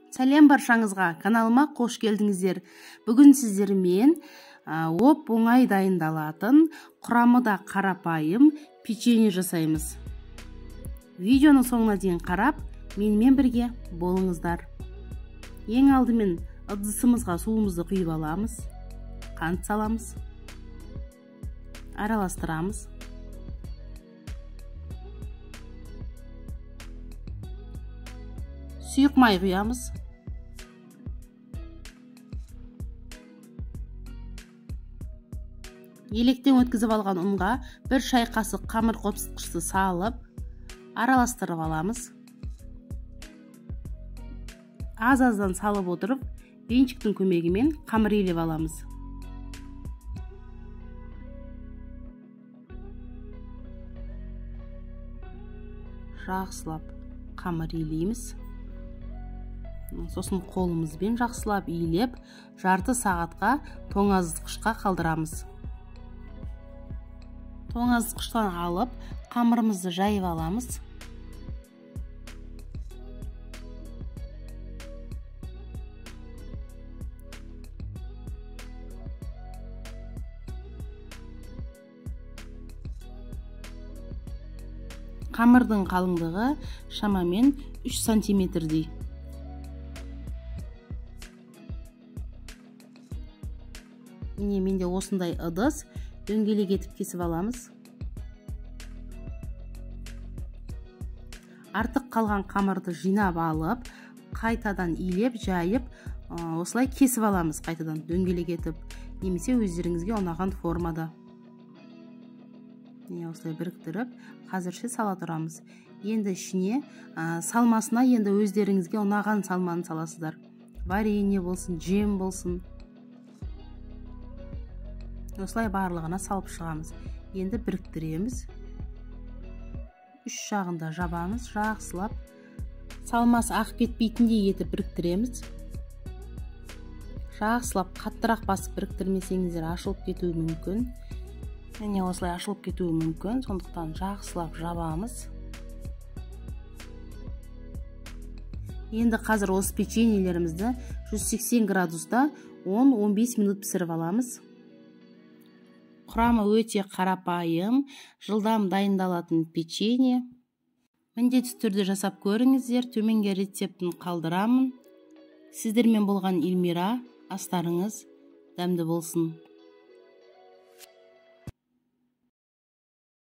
Сәлем баршаңызға, каналыма қош келдіңіздер. Бүгін сіздермен оп-оңай дайындалатын, құрамы да қарапайым печенье жасаймыз. Видеоның соңына дейін қарап, менімен бірге болыңыздар. Ең алдымен ыдысымызға суымызды құйып аламыз, қант саламыз, араластырамыз. Сұйық май құямыз. Електен өткізіп алған ұнға бір шай қасық қамыр қопсытқышты салып, араластырып аламыз. Аз-аздан салып отырып, венчиктің көмегімен қамыр илеп аламыз. Жақсылап қамыр илейміз. Сосын қолымызбен жақсылап илеп, жарты сағатқа тоңазытқышқа қалдырамыз. Тоңазытқыштан алып, қамырымызды жайып аламыз. Қамырдың қалыңдығы шамамен 3 сантиметрдей. Міне, менде осындай ыдыс, дөңгелек етіп кесіп аламыз. Артық қалған қамырды жинап алып, қайтадан илеп, жайып, осылай кесіп аламыз қайтадан дөңгелек етіп, немесе өздеріңізге ұнаған формада. Міне, осылай біріктіріп, қазірше сала тұрамыз. Енді ішіне, салмасына енді өздеріңізге ұнаған салманы саласыздар. Варенье болсын, джем болсын. Осылай барлығына салып шығамыз. Енді біріктіреміз. Үш жағында жабамыз, жақсылап. Салмасы ағып кетпейтіндей етіп біріктіреміз. Жақсылап қаттырақ басып біріктірмесеңіздер ашылып кетуі мүмкін. Міне, осылай ашылып кетуі мүмкін, сондықтан жақсылап жабамыз. Енді қазір осы печеньелерімізді 180 градуста 10-15 минут пісіріп аламыз. Құрамы өте қарапайым, жылдам дайындалатын печенье. Міндетті түрде жасап көріңіздер. Төменге рецептін қалдырамын. Сіздермен болған Эльмира, астарыңыз дәмді болсын.